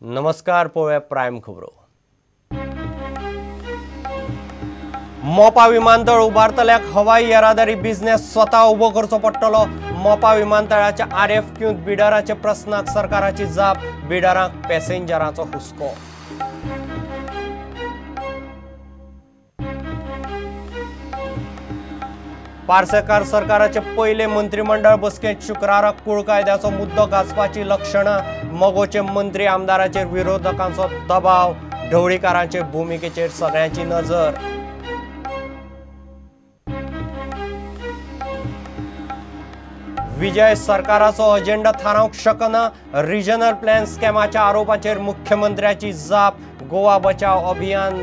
नमस्कार, पळोवया प्रायम खबरो. मोपा विमानतळ उबारतल्याक हवाई येरादारी बिझनेस स्वता उबो करचो पडटलो. मोपा विमानतळाच्या आरएफक्यूंत बिडराच्या प्रस्नाक सरकाराची जाप. बिडरांक पॅसेंजरांचो हुस्को. पार्सेकार सरकाराचे पयले मंत्रीमंडळ बसकेंत शुक्राराक कूळ कायद्याचो मुद्दो गाजपाची लक्षणां. मगोचे मंत्री आमदाराचेर विरोधकांचो दबाव. ढवळीकारांचे भुमिकेचेर सगळ्यांची नजर. विजय सरकाराचो अजेंडा थारावंक शकना. रिजनल प्लॅन स्कॅमाच्या आरोपाचेर मुख्यमंत्र्याची जाप. गोवा बचाव अभियान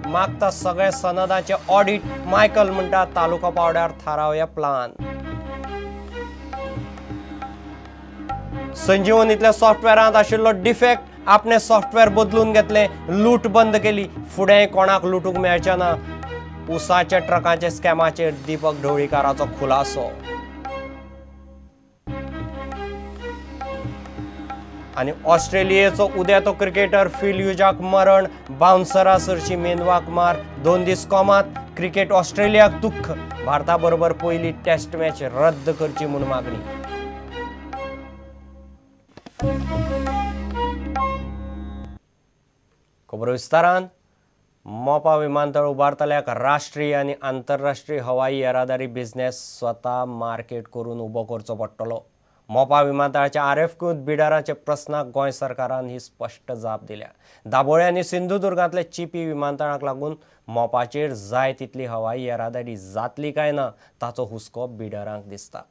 मागता सगळ्या सनदांचे ऑडिट. मायकल म्हणटा तालुका पावड्यार थारावया प्लान. संजीवनीतल्या सॉफ्टवेअरांत आशिल्लो डिफेक्ट आपणे सॉफ्टवेअर बदलून घेतलें. लूट बंद केली. फुडें कोणाक लुटूंक मेळचें ना. उसाच्या ट्रकांच्या स्कॅमाचेर दीपक ढवळीकाराचो खुलासो. आनी ऑस्ट्रेलियेचो उदेतो क्रिकेटर फिल ह्युजाक मरण. बाउन्सरा सरशी मेंदवाक मार. 2 दीस कोमात. क्रिकेट ऑस्ट्रेलियाक दुख्ख. भारता बरोबर पयली टेस्ट मॅच रद्द करची म्हूण मागणी. खबरो विस्तारान. मोपा विमानतळ उबारतल्याक राष्ट्रीय आनी आंतरराष्ट्रीय हवाई येरादारी बिझनेस स्वता मार्केट करून उबो करचो पडटलो. मोपा विमानतळाच्या आरएफक्यूंत बिडराच्या प्रस्नाक गोंय सरकारान ही स्पश्ट जाप दिल्या. दाबोळे आनी सिंधुदुर्गांतले चिपी विमानतळाक लागून मोपाचेर जाय तितली हवाई येरादारी जातली काय ना ताचो हुस्को बिडरांक दिसता.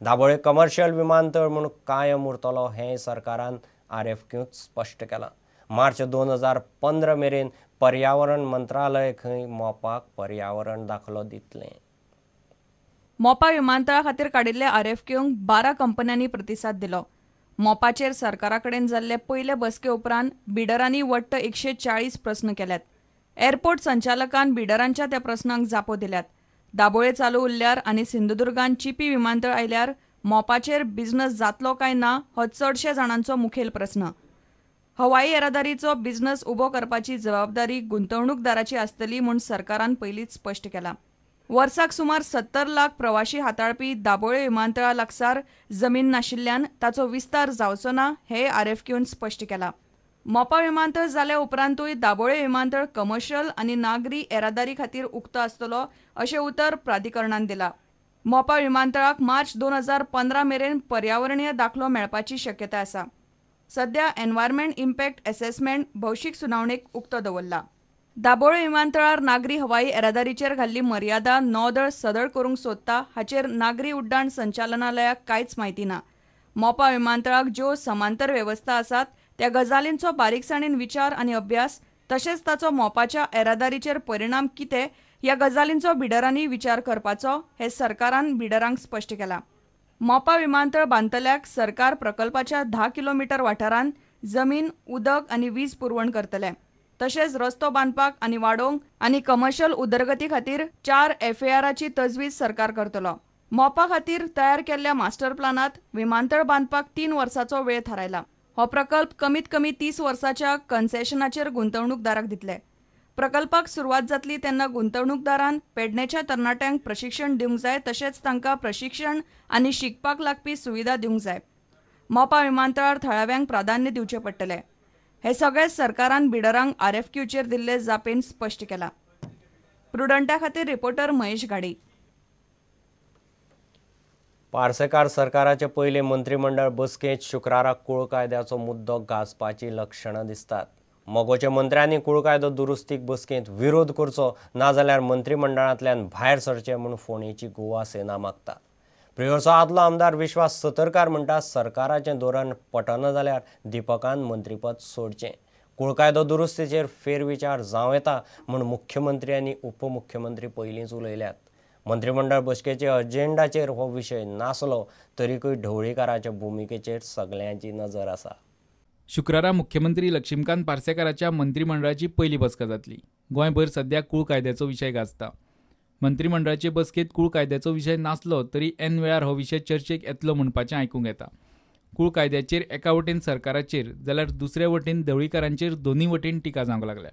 दाबोळे कमर्शियल विमानतळ म्हूण कायम उरतलो हें सरकारान आरएफक्यूंत स्पश्ट केलां. मार्च 2015 मेरेन पर्यावरण मंत्रालय खंय मोपाक पर्यावरण दाखलो दितलें. मोपा विमानतळा खातीर काडिल्ले आरएफक्यूंक 12 कंपन्यांनी प्रतिसाद दिलो. मोपाचेर सरकारा कडेन जाल्ले पयले बसके उपरांत बिडरांनी वट्ट 140 प्रस्न केल्यात. एअरपोर्ट संचालकान बिडरांच्या त्या प्रस्नांक जापो दिल्यात. दाबोळे चालू उरल्यार आनी सिंधुदुर्गान चिपी विमानतळ आयल्यार मोपाचेर बिझनस जातलो काय ना हो चडशे जाणांचो मुखेल प्रस्न. हवाई येरादारीचो बिझनस उबो करपाची जबाबदारी गुंतवणूकदाराची आसतली म्हूण सरकारान पयलींच स्पश्ट केलां. वर्साक सुमार 70 लाख प्रवाशी हाताळपी दाबोळे विमानतळा लागसार जमीन नाशिल्ल्यान ताचो विस्तार जावचो ना हें आरएफक्यून स्पश्ट केलां. मोपा विमानतळ जाल्या उपरांतूय दाबोळे विमानतळ कमर्शियल आनी नागरी येरादारी खातीर उक्तो आसतलो अशें उतर प्राधिकरणान दिलां. मोपा विमानतळाक मार्च 2015 मेरेन पर्यावरणीय दाखलो मेळपाची शक्यताय आसा. सध्या एनवायरमेंट इम्पॅक्ट एसेसमेंट भौशीक सुनावणेक उक्तो दवरला. दाबोळे विमानतळार नागरी हवाई येरादारीचेर घाल्ली मर्यादा नौदळ सदळ करूंक सोदता हाचेर नागरी उड्डाण संचालनालयाक कांयच म्हायती ना. मोपा विमानतळाक ज्यो समांतर वेवस्था आसात त्या गजालींचो बारीकसाणेन विचार आनी अभ्यास तशेंच ताचो मोपाच्या येरादारीचेर परिणाम कितें ह्या गजालींचो बिडरांनी विचार करपाचो हें सरकारान बिडरांक स्पश्ट केलां. मोपा विमानतळ बांदतल्याक सरकार प्रकल्पाच्या 10 किलोमिटर वाठारांत जमीन, उदक आनी वीज पुरवण करतले. तशेंच रस्तो बांदपाक आनी वाडोवंक आनी कमर्शियल उदरगती खातीर 4 एफएआराची तजवीज सरकार करतलो. मोपा खातीर तयार केल्ल्या मास्टर प्लानांत विमानतळ बांदपाक 3 वर्सांचो वेळ थारायला. हो प्रकल्प कमीत कमी 30 वर्सांच्या कन्सेशनाचेर गुंतवणूकदाराक दितले. प्रकल्पाक सुरवात जातली तेन्ना गुंतवणूकदारान पेडणेच्या तरणाट्यांक प्रशिक्षण दिवंक जाय तशेंच तांकां प्रशिक्षण आनी शिकपाक लागपी सुविधा दिवंक जाय. मोपा विमानतळार थळाव्यांक प्राधान्य दिवचें पडटलें. हे सगळे सरकारान बिडरांक आरएफक्यूचेर दिल्ले जापेन स्पश्ट केलां. प्रुडंटा खातीर रिपोर्टर महेश घाडी. पार्सेकार सरकाराचे पयले मंत्रीमंडळ बसकेंत शुक्राराक कूळ कायद्याचो मुद्दो गाजपाची लक्षणां दिसतात. मगोच्या मंत्र्यांनी कूळ कायदो दुरुस्तीक बसकेंत विरोध करचो नाजाल्यार मंत्रीमंडळांतल्यान भायर सरचें म्हूण फोंडेची गोवा सेना मागता. प्रियोळचो आदलो आमदार विश्वास सतरकार म्हणटा सरकाराचें धोरण पटना जाल्यार दीपकान मंत्रीपद सोडचें. कूळ कायदो दुरुस्तीचेर फेरविचार जावं येता म्हूण मुख्यमंत्री आनी उपमुख्यमंत्री पयलींच उलयल्यात. मंत्रीमंडळ बसकेचे अजेंडाचेर हो विशय नासलो तरीकूय ढवळीकाराच्या भुमिकेचेर सगल्यांची नजर आसा. शुक्रारा मुख्यमंत्री लक्ष्मीकांत पार्सेकाराच्या मंत्रीमंडळाची पयली बसका जातली. गोंयभर सध्या कूळ कायद्याचो विशय गाजता. मंत्रीमंडळाचे बसकेंत कूळ कायद्याचो विशय नासलो तरी ऐन वेळार हो विशय चर्चेक येतलो म्हणपाचें आयकूंक येता. कूळ कायद्याचेर एका वटेन सरकाराचेर जाल्यार दुसरे वटेन ढवळीकारांचेर दोनूय वटेन टिका जावंक लागल्या.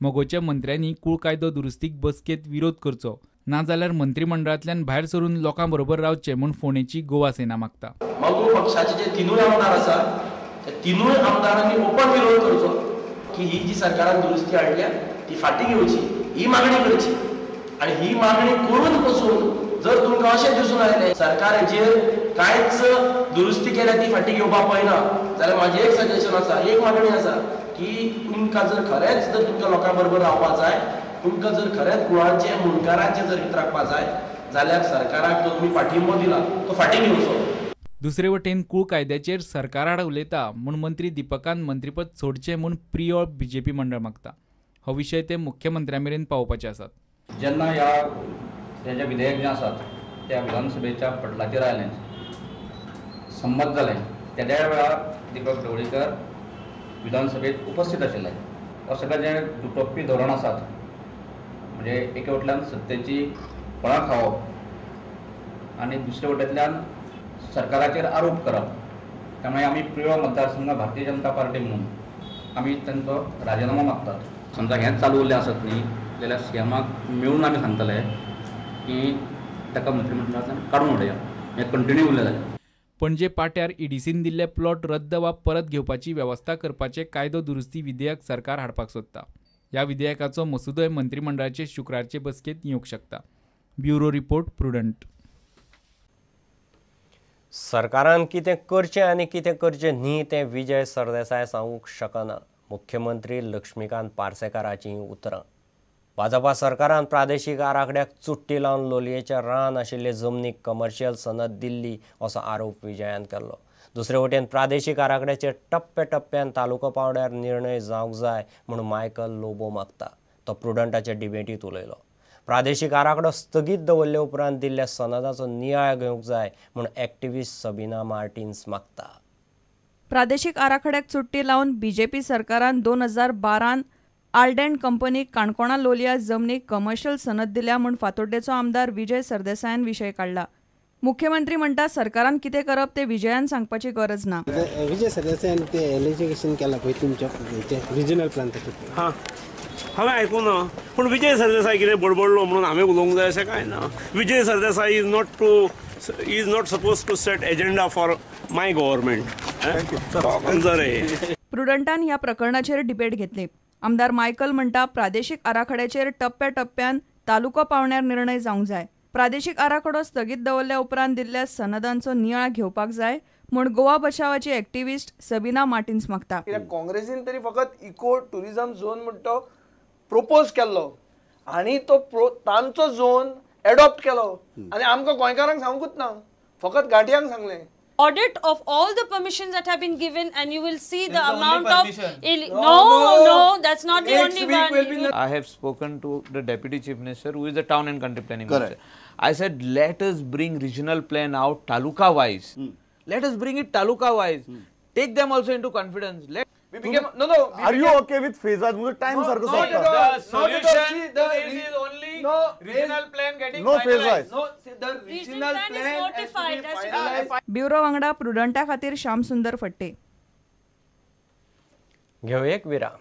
मगोच्या मंत्र्यांनी कूळ कायदो दुरुस्तीक बसकेंत विरोध करचो, नाजाल्यार मंत्रिमंडळांतल्यान भायर सरून लोकां बरोबर रावचें म्हूण फोंडेची गोवा सेना मागता. मगो पक्षाचे जे तिनूय आमदार आसात त्या तिनूय आमदारांनी ओपन विरोध करचो की ही जी सरकारान दुरुस्ती हाडल्या ती फाटीं घेवची, ही मागणी करची. आनी ही मागणी करून पसून जर तुमकां अशें दिसून आयलें सरकार हेचेर कांयच दुरुस्ती केल्या ती फाटीं घेवपाक पळयना जाल्यार म्हाजें एक सजेशन आसा, एक मागणी आसा की तुमकां जर खरेंच जर तुमकां लोकां बरोबर रावपाक जाय, तुमकां जर खरेंच कुळांचें मुंडकारांचें जर हित राखपाक जाय जाल्यार सरकाराक जो तुमी पाठिंबो दिला तो फाटीं घेवचो. दुसरे वटेन कूळ कायद्याचेर सरकाराआड उलयता म्हूण मंत्री दीपकान मंत्रीपद सोडचें म्हूण प्रियोळ बीजेपी मंडळ मागता. हो विशय ते मुख्यमंत्र्या मेरेन पावोवपाचे आसात. जेन्ना ह्या जे विधेयक जें आसात त्या विधानसभेच्या पटलाचेर आयलें, संमत जालें, तेद्या वेळार दीपक ढवळीकर विधानसभेत उपस्थित आशिल्ले. हो सगळें जें दुटप्पी धोरण आसात म्हणजे एके वटल्यान सत्तेची फळां खावप आनी दुसरे वटेंतल्यान सरकाराचेर आरोप करप, त्यामुळे आमी प्रियोळ मतदारसंघ भारतीय जनता पार्टी म्हणून आमी तांचो राजिनामो मागतात. समजा हेंच चालू उरलें आसत न्ही जाल्यार सीएमाक मेळून आमी सांगतले की ताका मंत्रिमंडळांतल्यान काडून उडया, हें कंटिन्यू उरलें जाल्यार. पणजे पाट्यार ईडीसीन दिल्ले प्लॉट रद्द वा परत घेवपाची वेवस्था करपाचे कायदो दुरुस्ती विधेयक सरकार हाडपाक सोदता. ह्या विधेयकाचो मसुदोय मंत्रिमंडळाचे शुक्रारचे बसकेंत येवंक शकता. Bureau report, Prudent. सरकारान कितें करचें आनी कितें करचें न्ही तें विजय सरदेसाय सांगूंक शकना, मुख्यमंत्री लक्ष्मीकांत पार्सेकाराचीं उतरां. भाजपा सरकारान प्रादेशीक आराखड्याक चुट्टी लावन लोलयेच्या रान आशिल्ले जमनीक कमर्शियल सनद दिल्ली असो आरोप विजयान केल्लो. दुसरे वटेन प्रादेशीक आराखड्याचेर टप्प्या टप्प्यान तालुको पावंड्यार निर्णय जावंक जाय म्हूण मायकल लोबो मागता. तो प्रुडंटाचे डिबेटींत उलयलो. प्रादेशीक आराखडो स्थगीत दवरले उपरांत दिल्ल्या सनदाचो नियाळ घेवंक जाय म्हूण एक्टिविस्ट सबिना मार्टिन्स मागता. प्रादेशीक आराखड्याक चुट्टी लावन बीजेपी सरकारान 2012 आल्डेंट कंपनीक काणकोणा लोलया जमनीक कमर्शियल सनद दिल्या म्हूण फातोड्डेचो आमदार विजय सरदेसायान विशय काडला. मुख्यमंत्री म्हणटा सरकारान कितें करप तें विजयान सांगपाची गरज ना. विजय सरदेसायान ते एलिगेशन केला पळय तुमच्या रिजनल प्लान. हां, हांवें आयकूं ना, पूण विजय सरदेसाय कितें बडबडलो म्हणून हांवें उलोवंक जाय अशें कांय ना. Vijay Sardesai is not suppose to set agenda for my government. प्रुडंटान ह्या प्रकरणाचेर डिबेट घेतली. आमदार मायकल म्हणटा प्रादेशीक आराखड्याचेर टप्प्या टप्प्यान तालुको पावंड्यार निर्णय जावंक जाय. प्रादेशीक आराखडो स्थगीत दवरल्या उपरांत दिल्ल्या सनदांचो नियाळ घेवपाक जाय म्हूण गोवा बचावाची एक्टिविस्ट सबिना मार्टिन्स मागता. कित्याक काँग्रेसीन तरी फकत इको ट्युरिजम झोन म्हण तो प्रोपोज केल्लो आनी तो तांचो झोन एडॉप्ट केलो आनी आमकां गोंयकारांक सांगूच ना, फकत गांठयांक सांगलें. Audit of all the permissions that have been given and you will see the amount of no, no, that's not the only one. I have spoken to the Deputy Chief Minister, who is the Town and Country Planning Minister. I said, let us bring regional plan out taluka wise. Let us bring it taluka wise. Take them also into confidence. Let we became, no, no. Are you okay with phase wise? Mujhe time sir ko not at all. The solution is only no, regional plan getting no phase wise. No, see, the regional plan is notified. Bureau वांगडा प्रुडंटा खातीर श्याम सुंदर फट्टे. घेऊ एक विराम.